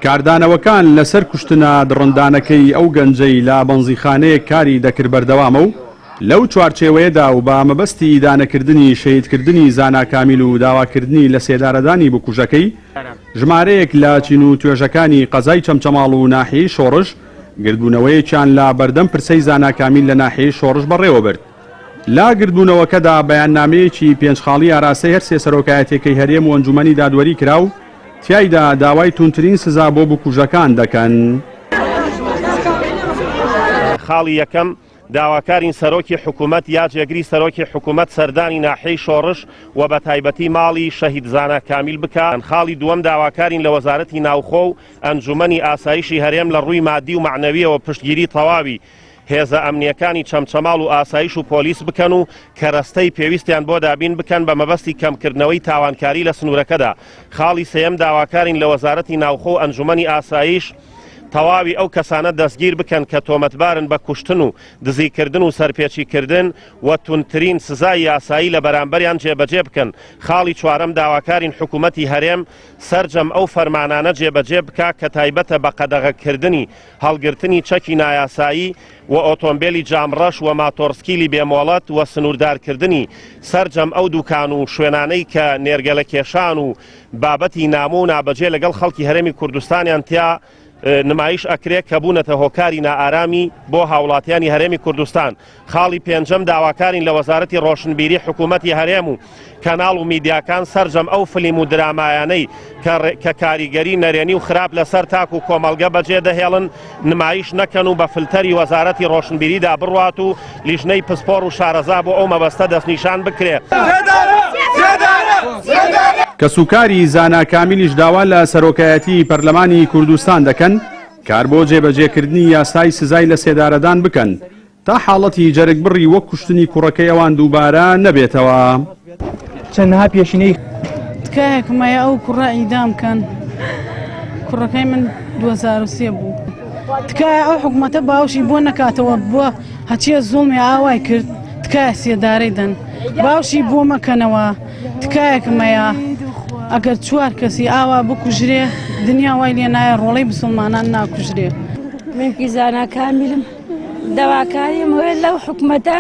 کاردانەوەکان لەسەر کوشتنە دڕندانەکەی ئەو گەنجەی لە بەنزینخانەیەک کاری دەکرد بەردەوامە و لەو چوارچێوەیەدا و بە مەبەستی ئیدانەکردنی شەهیدکردنی زانا کامیل و داواکردنی لەسێدارەدانی بکوژەکەی، ژمارەیەک لە چین و توێژەکانی قەزای چەمچەماڵ و ناحیەی شۆڕش گردبوونەوەیەکیان لە بەردەم پرسەی زانا کامیل لە ناحیەی شۆڕش بەڕێوەبرد. لە گردبوونەوەکەدا بەیاننامەیەکی پێنج خاڵی ئاراستەی هەرسێ سەرۆکایەتیەکەی هەرێم و ئەنجومەنی دادوەری کرا و تیایدا داوای توندترین سزا بۆ بکوژەکان دەکەن. خاڵی یەکەم، داواکارین سەرۆکی حکومەت یا جێگری سەرۆکی حکومەت سەردانی ناحیەی شۆڕش و بەتایبەتی ماڵی شەهید زانا کامیل بکا. خاڵی دووەم، داواکارین لە وەزارەتی ناوخۆ و ئەنجومەنی ئاسایشی هەرێم لە ڕووی مادی و مەعنەویەوە پشتگیری تەواوی هێزە ئەمنییەکانی چەمچەماڵ و ئاسایش و پۆلیس بکەن و کەرەستەی پێویستیان بۆ دابین بکەن بە مەبەستی کەمکردنەوەی تاوانکاری لە سنوورەکەدا. خاڵی سێیەم، داواکارین لە وەزارەتی ناوخۆ و ئەنجومەنی ئاسایش تەواوی ئەو کەسانە دەستگیر بکەن کە تۆمەتبارن بە کوشتن و دزیکردن و سەرپێچیکردن و توندترین سزای یاسایی لە بەرامبەریان جێبەجێ بکەن. خاڵی چوارەم، داواکارین حکومەتی هەرێم سەرجەم ئەو فەرمانانە جێبەجێ بکا کە تایبەتە بە قەدەغەکردنی هەڵگرتنی چەکی نایاسایی و ئۆتۆمبێلی جام ڕەش و ماتۆڕسکیلی بێ مۆڵەت و سنووردارکردنی سەرجەم ئەو دوکان و شوێنانەی کە نێرگەلەکێشان و بابەتی نامۆ و نابەجێ لەگەڵ خەڵکی هەرێمی کوردستانیان تیا نمایش ئەکرێ کە بوونەتە هۆکاری نائارامی بۆ هاوڵاتیانی هەرێمی کوردستان. خاڵی پێنجەم، داواکارین لە وەزارەتی ڕۆشنبیری حکوومەتی هەرێم و کەناڵ و میدیاکان سەرجەم ئەو فلیم و درامایانەی کە کاریگەری نەرێنی و خراپ لەسەر تاک و کۆمەڵگە بەجێ دەهێڵن نمایش نەکەن و بە فلتەری وەزارەتی ڕۆشنبیریدا بڕوات و لیژنەی پسپۆڕ و شارەزا بۆ ئەو مەبەستە دەستنیشان بکرێ. کەسوکاری زانا کامیلیش داوا لە سەرۆکایەتیی پەرلەمانی کوردستان دەکەن کار بۆ جێبەجێکردنی یاسای سزای لەسێدارەدان بکەن تا حاڵەتی جەرگبڕی وەک کوشتنی کوڕەکەی ئەوان دووبارە نەبێتەوە. چەندەها پێشینەی. تکایەکم هەیە ئەو کوڕە ئیدام کەن کوڕەکەی من 2003 بوو تکایە ئەو حکومەتە باوشی بۆ نەکاتەوە بووە هەچیە زوڵمی ئاوای کرد تکایە سێدارەی دەن باوشی بۆ مەکەنەوە تکایەکم هەیە ئەگەر چوار کەسی ئاوا بکوژرێ دنیا وای لێ نایە ڕۆڵەی بسڵمانان ناکوژرێ. من زانا کامیلم داواکاریم هەیە لەو حکومەتە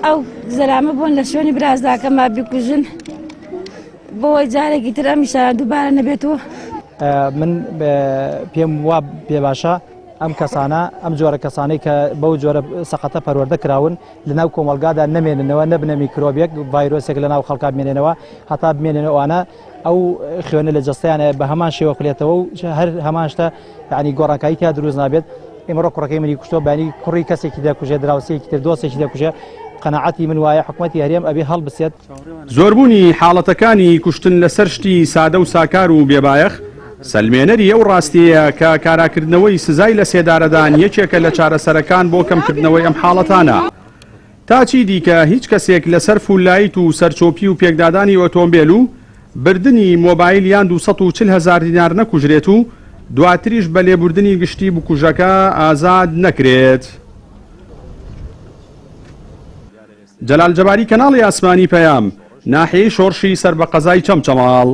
ئەو زەلامە بۆن لە شوێنی برازاکەما بیکوژن بۆی جارێکی تر ئەم ئیشانە دووبارە نەبێتەوە. من پێم وا پێ باشە ئەم کەسانە ئەم جۆرە کەسانەی کە بەو جۆرە سەقەتە پەروەردە کراون لە ناو کۆمەڵگادا نەمێننەوە نەبنە میکرۆبێک ڤایرۆسێک لە ناو خەڵکا بمێنێنەوە هەتا بمێنێنەوە ئەوانە ئەو خوێنە لە جەستەیانە بە هەمان شێوە خولێتەوە و هەر هەمان شتە یعنی گۆڕانکاری تیا دروست نابێت ئیمڕۆ کوڕەکەی منی کوشتۆ بەیانی کوڕی کەسێکی دەکوژێ دراوسێکی تر دۆستێکی دەکوژێ قەناعەتی من وایە حکومەتی هەرێم ئەبێ هەڵبسێت. زۆربوونی حاڵەتەکانی کوشتن لەسەر شتی سادە و ساکار و بێبایەخ، سەلمێنەری ئەو ڕاستیەیە کە کاراکردنەوەی سزای لەسێدارەدان یەکێکە لە چارەسەرەکان بۆ کەمکردنەوەی ئەم حاڵەتانە. تا چی دیکە هیچ کەسێک لەسەر فوللایت و سەرچۆپی و پێکدادانی ئۆتۆمبێل و بردنی مۆبایل یان 240 هەزار دینار نەکوژرێت و دواتریش بە لێبوردنی گشتی بکوژەکە ئازاد نەکرێت. جەلال جەباری کەناڵی ئاسمانی پەیام، ناحیەی شۆڕشی سەر بە قەزای چەمچەماڵ.